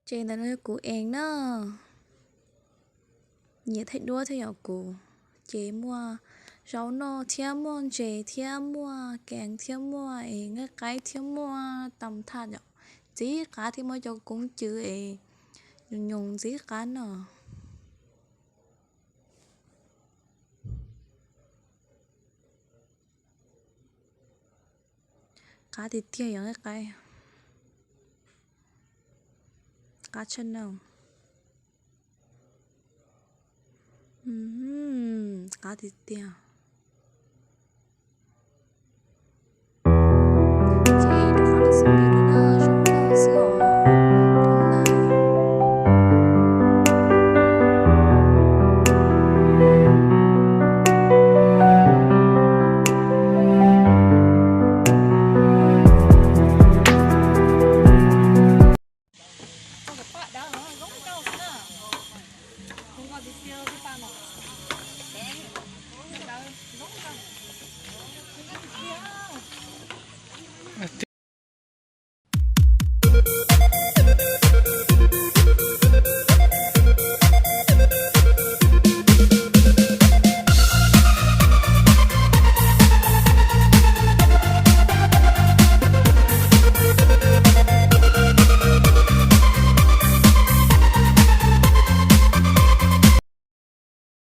Ces ntawm no yog kuv ees na. Nyiam thaij duab thiab yom kuv. Ces muaj zaub noj thiab muaj ntses thiab muaj keev thiab muaj es nqaij qaib thiab muaj tam thaj yom. Ntxiv qab thiab muaj cov koob cw es nyoos nyoos ntxiv qab no. Qab tiag tiag yog nqaij qaib. Qab tshaj no. Qab tiag tiag.